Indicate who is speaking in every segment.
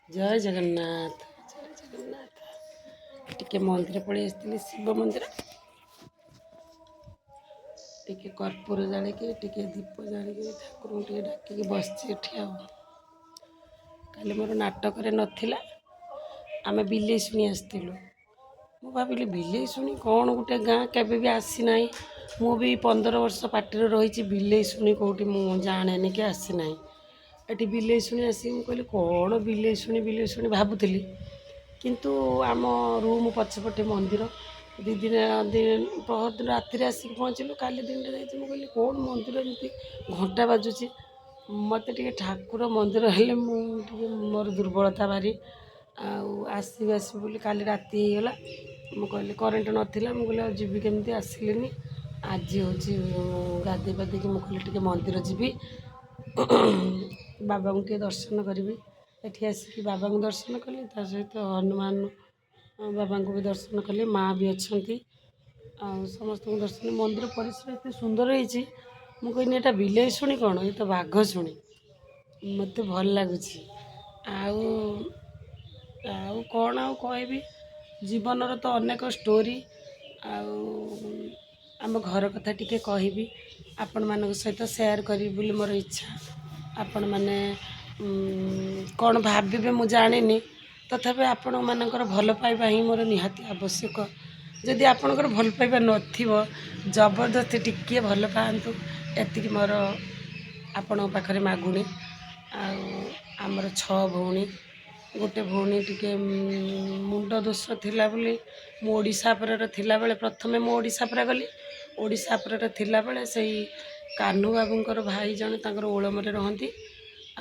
Speaker 1: ଜୟ ଜଗନ୍ନାଥ, ଜୟ ଜଗନ୍ନାଥ। ଟିକେ ମନ୍ଦିର ପଳେଇ ଆସିଥିଲି, ଶିବ ମନ୍ଦିର। ଟିକେ କର୍ପୂର ଜାଳିକି, ଟିକେ ଦୀପ ଜାଳିକି, ଠାକୁରଙ୍କୁ ଟିକେ ଡାକିକି ବସିଛି ଏଠି। ଆଉ କାଲି ମୋର ନାଟକରେ ନଥିଲା, ଆମେ ବିଲେଇଶୁଣି ଆସିଥିଲୁ। ମୁଁ ଭାବିଲି ବିଲେଇଶୁଣି କ'ଣ ଗୋଟେ ଗାଁ, କେବେ ବି ଆସିନାହିଁ। ମୁଁ ବି 15 ବର୍ଷ ପାର୍ଟିରେ ରହିଛି, ବିଲେଇଶୁଣି କେଉଁଠି ମୁଁ ଜାଣେନି କି ଆସିନାହିଁ। ଏଠି ବିଲେଇଶୁଣି ଆସିକି ମୁଁ କହିଲି କ'ଣ ବିଲେଇଶୁଣି ବିଲେଇଶୁଣି ଭାବୁଥିଲି, କିନ୍ତୁ ଆମ ରୁମ୍ ପଛପଟେ ମନ୍ଦିର। 2 ଦିନ ପହରଦିନ ରାତିରେ ଆସିକି ପହଞ୍ଚିଲୁ, କାଲି ଦିନଟା ଯାଇଛି। ମୁଁ କହିଲି କ'ଣ ମନ୍ଦିର ଏମିତି ଘଣ୍ଟା ବାଜୁଛି। ମୋତେ ଟିକେ ଠାକୁର ମନ୍ଦିର ହେଲେ ମୁଁ ଟିକେ ମୋର ଦୁର୍ବଳତା ଭାରି। ଆଉ ଆସିବି ଆସିବି ବୋଲି କାଲି ରାତି ହେଇଗଲା। ମୁଁ କହିଲି କରେଣ୍ଟ ନଥିଲା, ମୁଁ କହିଲି ଆଉ ଯିବି କେମିତି, ଆସିଲିନି। ଆଜି ହେଉଛି ଗାଧୋଇ ପାଧେଇକି ମୁଁ କହିଲି ଟିକେ ମନ୍ଦିର ଯିବି, ବାବାଙ୍କୁ ଟିକେ ଦର୍ଶନ କରିବି। ଏଠି ଆସିକି ବାବାଙ୍କୁ ଦର୍ଶନ କଲି, ତା ସହିତ ହନୁମାନ ବାବାଙ୍କୁ ବି ଦର୍ଶନ କଲି, ମା' ବି ଅଛନ୍ତି, ଆଉ ସମସ୍ତଙ୍କୁ ଦର୍ଶନ। ମନ୍ଦିର ପରିସର ଏତେ ସୁନ୍ଦର ହେଇଛି। ମୁଁ କହିନି ଏଇଟା ବିଲେଇଶୁଣି କ'ଣ, ଏ ତ ବାଘଶୁଣି। ମୋତେ ଭଲ ଲାଗୁଛି। ଆଉ ଆଉ କ'ଣ ଆଉ କହିବି, ଜୀବନର ତ ଅନେକ ଷ୍ଟୋରି। ଆଉ ଆମ ଘର କଥା ଟିକେ କହିବି, ଆପଣମାନଙ୍କ ସହିତ ସେୟାର କରିବି ବୋଲି ମୋର ଇଚ୍ଛା। ଆପଣମାନେ କ'ଣ ଭାବିବେ ମୁଁ ଜାଣିନି, ତଥାପି ଆପଣମାନଙ୍କର ଭଲ ପାଇବା ହିଁ ମୋର ନିହାତି ଆବଶ୍ୟକ। ଯଦି ଆପଣଙ୍କର ଭଲ ପାଇବା ନଥିବ, ଜବରଦସ୍ତି ଟିକିଏ ଭଲ ପାଆନ୍ତୁ, ଏତିକି ମୋର ଆପଣଙ୍କ ପାଖରେ ମାଗୁଣି। ଆଉ ଆମର 6 ଭଉଣୀ, ଗୋଟେ ଭଉଣୀ ଟିକେ ମୁଣ୍ଡ ଦୋଷ ଥିଲା ବୋଲି ମୁଁ ଓଡ଼ିଶା ଅପରାରେ ଥିଲାବେଳେ ପ୍ରଥମେ ମୁଁ ଓଡ଼ିଶା ଅପରା ଗଲି। ଓଡ଼ିଶା ଅପରାରେ ଥିଲାବେଳେ ସେଇ କାହ୍ନୁ ବାବୁଙ୍କର ଭାଇ ଜଣେ ତାଙ୍କର ଓଳମରେ ରହନ୍ତି।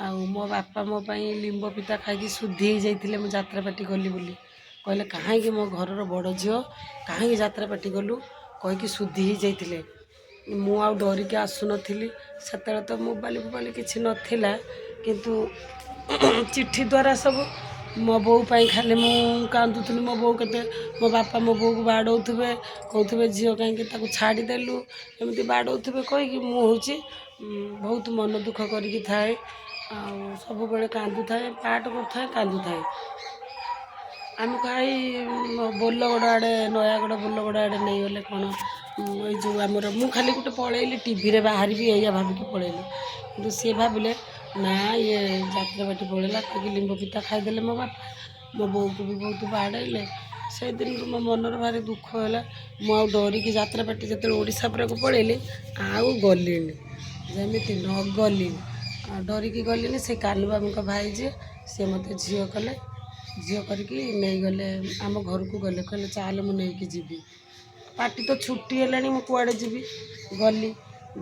Speaker 1: ଆଉ ମୋ ବାପା ମୋ ପାଇଁ ଲିମ୍ବ ପିତା ଖାଇକି ଶୁଦ୍ଧି ହେଇଯାଇଥିଲେ ମୁଁ ଯାତ୍ରା ପାର୍ଟି ଗଲି ବୋଲି। କହିଲେ କାହିଁକି ମୋ ଘରର ବଡ଼ ଝିଅ କାହିଁକି ଯାତ୍ରା ପାର୍ଟି ଗଲୁ କହିକି ଶୁଦ୍ଧି ହେଇଯାଇଥିଲେ। ମୁଁ ଆଉ ଡରିକି ଆସୁନଥିଲି। ସେତେବେଳେ ତ ମୋବାଇଲ ଫୋବାଇଲ କିଛି ନଥିଲା, କିନ୍ତୁ ଚିଠି ଦ୍ୱାରା ସବୁ। ମୋ ବୋଉ ପାଇଁ ଖାଲି ମୁଁ କାନ୍ଦୁଥିଲି। ମୋ ବୋଉ କେତେ, ମୋ ବାପା ମୋ ବୋଉକୁ ବାଡ଼ଉଥିବେ, କହୁଥିବେ ଝିଅ କାହିଁକି ତାକୁ ଛାଡ଼ିଦେଲୁ, ଏମିତି ବାଡ଼ଉଥିବେ କହିକି ମୁଁ ହେଉଛି ବହୁତ ମନ ଦୁଃଖ କରିକି ଥାଏ। ଆଉ ସବୁବେଳେ କାନ୍ଦୁଥାଏ, ପାଠ କରୁଥାଏ, କାନ୍ଦୁଥାଏ। ଆମକୁ ଭାଇ ବୋଲଗଡ଼ ଆଡ଼େ, ନୟାଗଡ଼ ବୋଲଗଡ଼ ଆଡ଼େ ନେଇଗଲେ କ'ଣ ଏଇ ଯେଉଁ ଆମର। ମୁଁ ଖାଲି ଗୋଟେ ପଳେଇଲି, ଟିଭିରେ ବାହାରିବି ଏଇଆ ଭାବିକି ପଳେଇଲି, କିନ୍ତୁ ସିଏ ଭାବିଲେ ନା ଇଏ ଯାତ୍ରା ପାର୍ଟି ପଳେଇଲା କହିକି ଲିମ୍ବ ପିତା ଖାଇଦେଲେ ମୋ ବାପା। ମୋ ବୋଉକୁ ବି ବହୁତ ବାଡ଼େଇଲେ। ସେଇଦିନରୁ ମୋ ମନରେ ଭାରି ଦୁଃଖ ହେଲା। ମୁଁ ଆଉ ଡରିକି ଯାତ୍ରା ପାର୍ଟି ଯେତେବେଳେ ଓଡ଼ିଶା ଅପରାକୁ ପଳେଇଲି ଆଉ ଗଲିନି, ଯେମିତି ନ ଗଲି ଡରିକି ଗଲିନି। ସେ କାହ୍ନୁ ବାବୁଙ୍କ ଭାଇ ଯିଏ, ସିଏ ମୋତେ ଝିଅ କଲେ, ଝିଅ କରିକି ନେଇଗଲେ ଆମ ଘରକୁ ଗଲେ, କହିଲେ ଚାଲେ ମୁଁ ନେଇକି ଯିବି। ପାର୍ଟି ତ ଛୁଟି ହେଲାଣି, ମୁଁ କୁଆଡ଼େ ଯିବି। ଗଲି,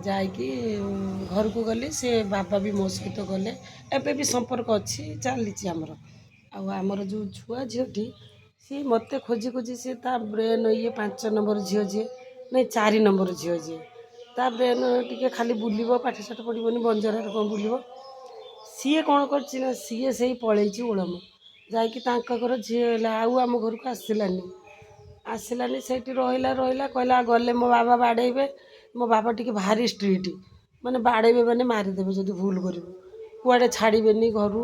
Speaker 1: ଯାଇକି ଘରକୁ ଗଲି, ସେ ବାବା ବି ମୋ ସହିତ ଗଲେ। ଏବେ ବି ସମ୍ପର୍କ ଅଛି, ଚାଲିଛି ଆମର। ଆଉ ଆମର ଯେଉଁ ଛୁଆ ଝିଅଟି, ସିଏ ମୋତେ ଖୋଜି ଖୋଜି, ସିଏ ତା ବ୍ରେନ୍ ଇଏ 5 ନମ୍ବର ଝିଅ ଯିଏ, ନାଇଁ 4 ନମ୍ବର ଝିଅ ଯିଏ, ତା ବ୍ରେନ୍ ଟିକେ ଖାଲି ବୁଲିବ, ପାଠ ସାଠ ପଢ଼ିବନି, ବଞ୍ଜରାରେ କ'ଣ ବୁଲିବ। ସିଏ କ'ଣ କରିଛି ନା ସିଏ ସେଇ ପଳେଇଛି ଓଳମ, ଯାଇକି ତାଙ୍କ ଘର ଝିଅ ହେଲା, ଆଉ ଆମ ଘରକୁ ଆସିଲାନି। ଆସିଲାନି, ସେଇଠି ରହିଲା ରହିଲା, କହିଲା ଗଲେ ମୋ ବାବା ବାଡ଼େଇବେ। ମୋ ବାବା ଟିକେ ଭାରି ଷ୍ଟ୍ରିକ୍ଟ, ମାନେ ବାଡ଼େଇବେ ମାନେ ମାରିଦେବେ ଯଦି ଭୁଲ କରିବୁ, କୁଆଡ଼େ ଛାଡ଼ିବେନି ଘରୁ।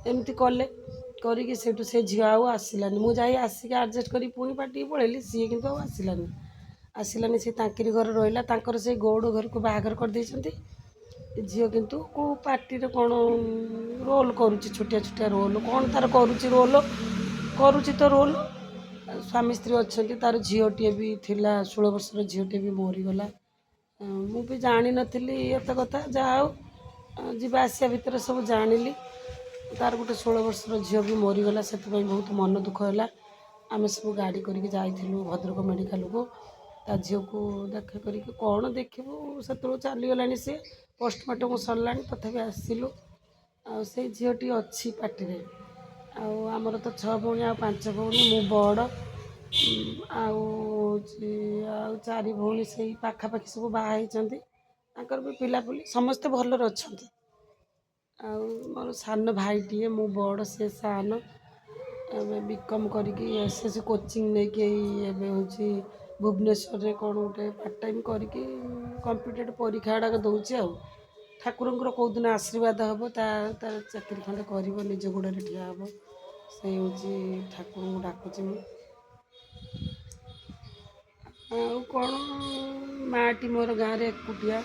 Speaker 1: ଏମିତି କଲେ, କରିକି ସେଇଠୁ ସେ ଝିଅ ଆଉ ଆସିଲାନି। ମୁଁ ଯାଇ ଆସିକି ଆଡ଼ଜଷ୍ଟ କରି ପୁଣି ପାର୍ଟିକି ପଳେଇଲି, ସିଏ କିନ୍ତୁ ଆଉ ଆସିଲାନି, ଆସିଲାନି। ସେ ତାଙ୍କରି ଘରେ ରହିଲା, ତାଙ୍କର ସେଇ ଗଉଡ଼ ଘରକୁ ବାହାଘର କରିଦେଇଛନ୍ତି। ଝିଅ କିନ୍ତୁ କେଉଁ ପାର୍ଟିରେ କ'ଣ ରୋଲ୍ କରୁଛି, ଛୋଟିଆ ଛୋଟିଆ ରୋଲ୍ କ'ଣ ତା'ର କରୁଛି, ରୋଲ୍ କରୁଛି ତ ରୋଲ୍। ସ୍ୱାମୀ ସ୍ତ୍ରୀ ଅଛନ୍ତି, ତା'ର ଝିଅଟିଏ ବି ଥିଲା, 16 ବର୍ଷର ଝିଅଟିଏ ବି ମରିଗଲା। ମୁଁ ବି ଜାଣିନଥିଲି ଏତେ କଥା, ଯାହା ହଉ ଯିବା ଆସିବା ଭିତରେ ସବୁ ଜାଣିଲି। ତା'ର ଗୋଟେ 16 ବର୍ଷର ଝିଅ ବି ମରିଗଲା, ସେଥିପାଇଁ ବହୁତ ମନ ଦୁଃଖ ହେଲା। ଆମେ ସବୁ ଗାଡ଼ି କରିକି ଯାଇଥିଲୁ ଭଦ୍ରକ ମେଡ଼ିକାଲକୁ ତା ଝିଅକୁ ଦେଖା କରିକି। କ'ଣ ଦେଖିବୁ, ସେତେବେଳକୁ ଚାଲିଗଲାଣି ସିଏ, ପୋଷ୍ଟମର୍ଟମ୍ ସରିଲାଣି, ତଥାପି ଆସିଲୁ। ଆଉ ସେଇ ଝିଅଟି ଅଛି ପାର୍ଟିରେ। ଆଉ ଆମର ତ 6 ଭଉଣୀ ଆଉ 5 ଭଉଣୀ, ମୁଁ ବଡ଼। ଆଉ ହେଉଛି ଆଉ 4 ଭଉଣୀ ସେଇ ପାଖାପାଖି ସବୁ ବାହା ହେଇଛନ୍ତି, ତାଙ୍କର ବି ପିଲାପୁଲି ସମସ୍ତେ ଭଲରେ ଅଛନ୍ତି। ଆଉ ମୋର ସାନ ଭାଇଟିଏ, ମୁଁ ବଡ଼, ସିଏ ସାନ। ଏବେ ବିକମ୍ କରିକି ଏସ୍ ଏସ୍ କୋଚିଂ ନେଇକି ଏଇ ଏବେ ହେଉଛି ଭୁବନେଶ୍ୱରରେ କ'ଣ ଗୋଟେ ପାର୍ଟ ଟାଇମ୍ କରିକି କମ୍ପିଟେଟିଭ୍ ପରୀକ୍ଷା ଗୁଡ଼ାକ ଦେଉଛି। ଆଉ ଠାକୁରଙ୍କର କେଉଁଦିନ ଆଶୀର୍ବାଦ ହେବ, ତା'ର ଚାକିରି ଖଣ୍ଡେ କରିବ, ନିଜ ଗୋଡ଼ରେ ଠିଆ ହେବ। ସେଇ ହେଉଛି ଠାକୁରଙ୍କୁ ଡାକୁଛି ମୁଁ। ଆଉ କ'ଣ, ମାଆଟି ମୋର ଗାଁରେ ଏକୁଟିଆ,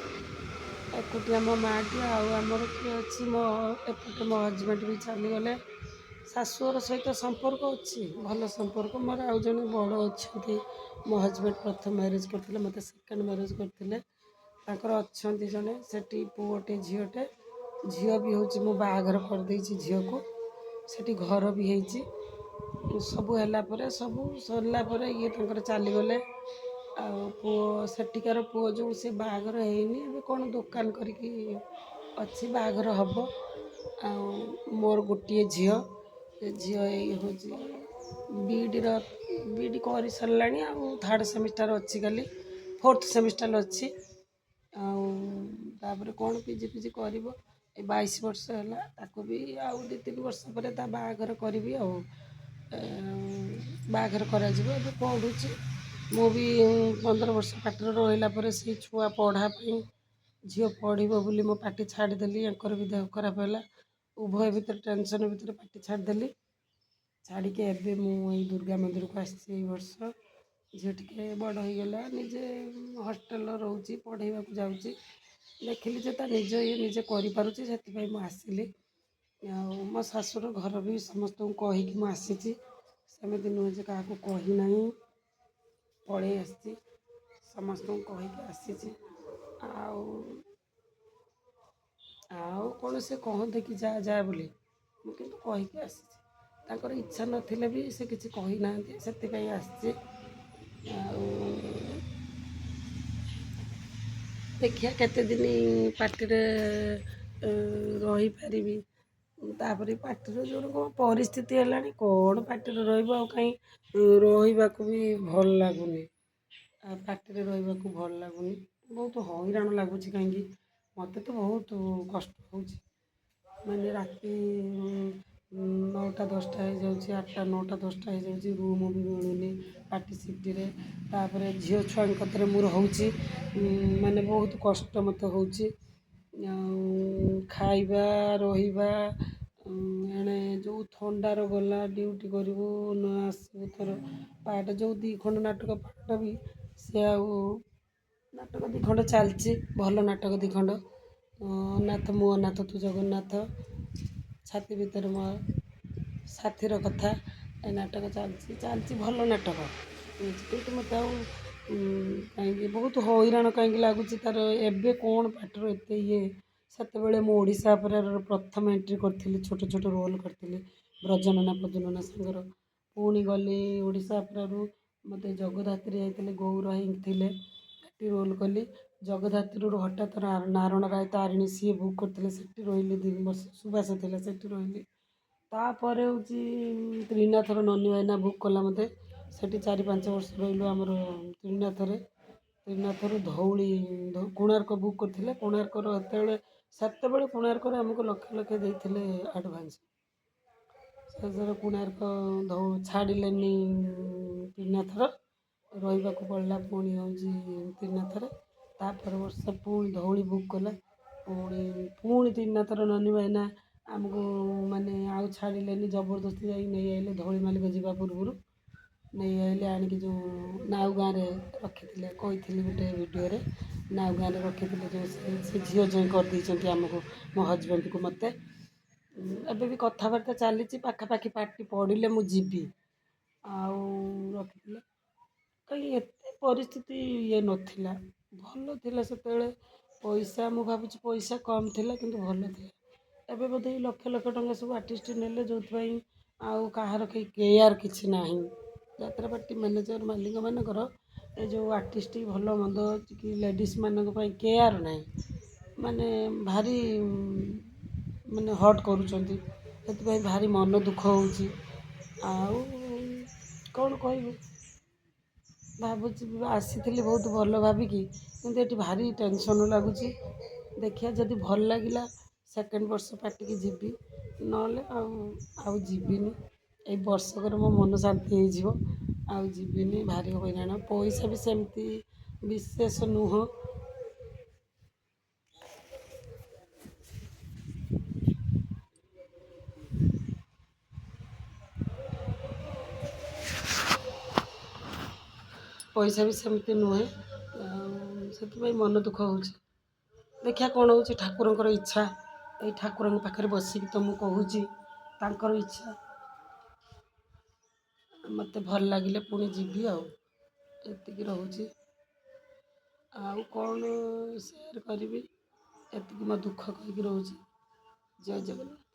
Speaker 1: ଏକୁଟିଆ ମୋ ମାଆଟି। ଆଉ ଆମର କିଏ ଅଛି? ମୋ ଏପଟେ ମୋ ହଜବେଣ୍ଡ ବି ଚାଲିଗଲେ। ଶାଶୁଘର ସହିତ ସମ୍ପର୍କ ଅଛି, ଭଲ ସମ୍ପର୍କ ମୋର। ଆଉ ଜଣେ ବଡ଼ ଅଛନ୍ତି, ମୋ ହଜବେଣ୍ଡ ପ୍ରଥମ ମ୍ୟାରେଜ୍ କରିଥିଲେ, ମୋତେ ସେକେଣ୍ଡ ମ୍ୟାରେଜ୍ କରିଥିଲେ। ତାଙ୍କର ଅଛନ୍ତି ଜଣେ ସେଠି, ପୁଅଟେ ଝିଅଟେ। ଝିଅ ବି ହେଉଛି, ମୁଁ ବାହାଘର କରିଦେଇଛି ଝିଅକୁ, ସେଠି ଘର ବି ହେଇଛି। ସବୁ ହେଲା ପରେ, ସବୁ ସରିଲା ପରେ ଇଏ ତାଙ୍କର ଚାଲିଗଲେ। ଆଉ ପୁଅ, ସେଠିକାର ପୁଅ ଯେଉଁ, ସେ ବାହାଘର ହେଇନି, ଏବେ କ'ଣ ଦୋକାନ କରିକି ଅଛି, ବାହାଘର ହେବ। ଆଉ ମୋର ଗୋଟିଏ ଝିଅ, ସେ ଝିଅ ଏଇ ହେଉଛି ବିଇଡ଼ିର, ବିଇଡ଼ି କରିସାରିଲାଣି, ଆଉ ଥାର୍ଡ଼ ସେମିଷ୍ଟାର ଅଛି, କାଲି ଫୋର୍ଥ ସେମିଷ୍ଟାର ଅଛି। ଆଉ ତାପରେ କ'ଣ ପିଜି ଫିଜି କରିବ। ଏ 22 ବର୍ଷ ହେଲା ତାକୁ ବି, ଆଉ 2-3 ବର୍ଷ ପରେ ତା ବାହାଘର କରିବି, ଆଉ ବାହାଘର କରାଯିବ। ଏବେ ପଢ଼ୁଛି। ମୁଁ ବି 15 ବର୍ଷ ପାଟିରେ ରହିଲା ପରେ ସେଇ ଛୁଆ ପଢ଼ା ପାଇଁ, ଝିଅ ପଢ଼ିବ ବୋଲି ମୁଁ ପାଟି ଛାଡ଼ିଦେଲି। ୟାଙ୍କର ବି ଦେହ ଖରାପ ହେଲା, ଉଭୟ ଭିତରେ ଟେନସନ୍ ଭିତରେ ପାଟି ଛାଡ଼ିଦେଲି। ଛାଡ଼ିକି ଏବେ ମୁଁ ଏଇ ଦୁର୍ଗା ମନ୍ଦିରକୁ ଆସିଛି ଏଇ ବର୍ଷ। ଝିଅ ଟିକେ ବଡ଼ ହେଇଗଲା, ନିଜେ ହଷ୍ଟେଲରେ ରହୁଛି, ପଢ଼େଇବାକୁ ଯାଉଛି। ଦେଖିଲି ଯେ ତା ନିଜ ଇଏ ନିଜେ କରିପାରୁଛି, ସେଥିପାଇଁ ମୁଁ ଆସିଲି। ଆଉ ମୋ ଶାଶୁର ଘର ବି ସମସ୍ତଙ୍କୁ କହିକି ମୁଁ ଆସିଛି, ସେମିତି ନୁହେଁ ଯେ କାହାକୁ କହିନାହିଁ ପଳେଇ ଆସିଛି, ସମସ୍ତଙ୍କୁ କହିକି ଆସିଛି। ଆଉ ଆଉ କ'ଣ ସେ କହନ୍ତି କି ଯା ଯା ବୋଲି, ମୁଁ କିନ୍ତୁ କହିକି ଆସିଛି। ତାଙ୍କର ଇଚ୍ଛା ନଥିଲେ ବି ସେ କିଛି କହିନାହାନ୍ତି, ସେଥିପାଇଁ ଆସିଛି। ଆଉ ଦେଖିବା କେତେ ଦିନ ପାର୍ଟିରେ ରହିପାରିବି। ତାପରେ ପାର୍ଟିର ଯେଉଁ କ'ଣ ପରିସ୍ଥିତି ହେଲାଣି, କ'ଣ ପାର୍ଟିରେ ରହିବ ଆଉ? କାହିଁ ରହିବାକୁ ବି ଭଲ ଲାଗୁନି, ଆଉ ପାର୍ଟିରେ ରହିବାକୁ ଭଲ ଲାଗୁନି, ବହୁତ ହଇରାଣ ଲାଗୁଛି। କାହିଁକି ମୋତେ ତ ବହୁତ କଷ୍ଟ ହେଉଛି, ମାନେ ରାତି 9ଟା 10ଟା ହେଇଯାଉଛି, 8ଟା 9ଟା 10ଟା ହେଇଯାଉଛି, ରୁମ୍ ବି ମିଳୁନି ପାର୍ଟି ସିଫ୍ଟିରେ। ତାପରେ ଝିଅ ଛୁଆଙ୍କ କତିରେ ମୁଁ ରହୁଛି, ମାନେ ବହୁତ କଷ୍ଟ ମୋତେ ହେଉଛି। ଆଉ ଖାଇବା ରହିବା, ଏଣେ ଯେଉଁ ଥଣ୍ଡାର ଗଲା ଡ୍ୟୁଟି କରିବୁ ନ ଆସିବୁ, ତୋର ପାର୍ଟ ଯେଉଁ 2 ଖଣ୍ଡ ନାଟକ ପାର୍ଟ ବି ସେ, ଆଉ ନାଟକ 2 ଖଣ୍ଡ ଚାଲିଛି, ଭଲ ନାଟକ 2 ଖଣ୍ଡ, ଅନାଥ ମୁଁ ଅନାଥ ତୁ ଜଗନ୍ନାଥ, ଛାତି ଭିତରେ ମୋ ସାଥିର କଥା, ଏ ନାଟକ ଚାଲିଛି, ଚାଲିଛି ଭଲ ନାଟକ। କିନ୍ତୁ ମୋତେ ଆଉ କାହିଁକି ବହୁତ ହଇରାଣ କାହିଁକି ଲାଗୁଛି ତା'ର ଏବେ କ'ଣ ପାଟିର ଏତେ ଇଏ। ସେତେବେଳେ ମୁଁ ଓଡ଼ିଶା ଅପେରାର ପ୍ରଥମ ଏଣ୍ଟ୍ରି କରିଥିଲି, ଛୋଟ ଛୋଟ ରୋଲ୍ କରିଥିଲି ବ୍ରଜନନା ପଦୁନନା ସାଙ୍ଗର। ପୁଣି ଗଲି ଓଡ଼ିଶା ଅପେରାରୁ ମୋତେ ଜଗଦ୍ଧାତ୍ରୀ ଯାଇଥିଲେ, ଗୌର ଥିଲେ, ସେଠି ରୋଲ୍ କଲି। ଜଗଦ୍ଧାତ୍ରୀରୁ ହଠାତ୍ ନାରଣ ରାୟ ତାରିଣୀ ସିଏ ବୁକ୍ କରିଥିଲେ, ସେଠି ରହିଲି 2 ବର୍ଷ। ସୁବାସ ଥିଲା, ସେଠି ରହିଲି। ତାପରେ ହେଉଛି ତ୍ରିନାଥର ନନୀ ଭାଇନା ବୁକ୍ କଲା ମୋତେ, ସେଠି 4-5 ବର୍ଷ ରହିଲୁ ଆମର ତ୍ରିନାଥରେ। ତ୍ରିନାଥରୁ ଧଉଳି କୋଣାର୍କ ବୁକ୍ କରିଥିଲେ। କୋଣାର୍କର ସେତେବେଳେ, ସେତେବେଳେ କୋଣାର୍କରେ ଆମକୁ ଲକ୍ଷ ଲକ୍ଷ ଦେଇଥିଲେ ଆଡ଼ଭାନ୍ସ। ସେଥର କୋଣାର୍କ ଛାଡ଼ିଲେନି ତ୍ରିନାଥର, ରହିବାକୁ ପଡ଼ିଲା ପୁଣି ହେଉଛି ତ୍ରିନାଥରେ। ତାପର ବର୍ଷ ପୁଣି ଧଉଳି ବୁକ୍ କଲା। ପୁଣି ପୁଣି ତ୍ରିନାଥର ନନୀ ଭାଇନା ଆମକୁ ମାନେ ଆଉ ଛାଡ଼ିଲେନି, ଜବରଦସ୍ତି ଯାଇକି ନେଇ ଆଇଲେ, ଧଉଳି ମାଲିକ ଯିବା ପୂର୍ବରୁ ନେଇ ଆଇଲେ। ଆଣିକି ଯେଉଁ ନାଉ ଗାଁରେ ରଖିଥିଲେ, କହିଥିଲି ଗୋଟେ ଭିଡ଼ିଓରେ, ନାଉ ଗାଁରେ ରଖିଥିଲେ ଯେଉଁ, ସେ ଝିଅ ଜ୍ୱାଇଁ କରିଦେଇଛନ୍ତି ଆମକୁ, ମୋ ହଜବେଣ୍ଡକୁ ମୋତେ। ଏବେ ବି କଥାବାର୍ତ୍ତା ଚାଲିଛି, ପାଖାପାଖି ପାର୍ଟି ପଡ଼ିଲେ ମୁଁ ଯିବି। ଆଉ ରଖିଥିଲେ କାହିଁକି? ଏତେ ପରିସ୍ଥିତି ଇଏ ନଥିଲା, ଭଲ ଥିଲା ସେତେବେଳେ। ପଇସା ମୁଁ ଭାବୁଛି ପଇସା କମ୍ ଥିଲା କିନ୍ତୁ ଭଲ ଥିଲା। ଏବେ ବୋଧେ ଲକ୍ଷ ଲକ୍ଷ ଟଙ୍କା ସବୁ ଆର୍ଟିଷ୍ଟ ନେଲେ, ଯେଉଁଥିପାଇଁ ଆଉ କାହାର କେହି କେୟାର କିଛି ନାହିଁ। ଯାତ୍ରା ପାର୍ଟି ମ୍ୟାନେଜର ମାଲିକମାନଙ୍କର ଏ ଯେଉଁ ଆର୍ଟିଷ୍ଟ ଭଲ ମନ୍ଦ କି ଲେଡ଼ିସ୍ମାନଙ୍କ ପାଇଁ କେୟାର ନାହିଁ, ମାନେ ଭାରି ମାନେ ହର୍ଟ କରୁଛନ୍ତି, ସେଥିପାଇଁ ଭାରି ମନ ଦୁଃଖ ହେଉଛି। ଆଉ କ'ଣ କହିବୁ? ଭାବୁଛି ଆସିଥିଲି ବହୁତ ଭଲ ଭାବିକି, କିନ୍ତୁ ଏଠି ଭାରି ଟେନସନ୍ ଲାଗୁଛି। ଦେଖିବା, ଯଦି ଭଲ ଲାଗିଲା ସେକେଣ୍ଡ ବର୍ଷ ପାର୍ଟିକି ଯିବି, ନହେଲେ ଆଉ ଆଉ ଯିବିନି। ଏଇ ବର୍ଷକରେ ମୋ ମନ ଶାନ୍ତି ହେଇଯିବ, ଆଉ ଯିବିନି। ଭାରି ହଇରାଣ, ପଇସା ବି ସେମିତି ବିଶେଷ ନୁହଁ। ପଇସା ବି ସେମିତି ନୁହେଁ, ଆଉ ସେଥିପାଇଁ ମନ ଦୁଃଖ ହେଉଛି। ଦେଖିବା କ'ଣ ହେଉଛି, ଠାକୁରଙ୍କର ଇଚ୍ଛା। ଏଇ ଠାକୁରଙ୍କ ପାଖରେ ବସିକି ତ ମୁଁ କହୁଛି, ତାଙ୍କର ଇଚ୍ଛା। ମୋତେ ଭଲ ଲାଗିଲେ ପୁଣି ଯିବି, ଆଉ ଏତିକି ରହୁଛି। ଆଉ କ'ଣ ସେୟାର କରିବି? ଏତିକି ମୋ ଦୁଃଖ କହିକି ରହୁଛି। ଜୟ ଜଗନ୍ନାଥ।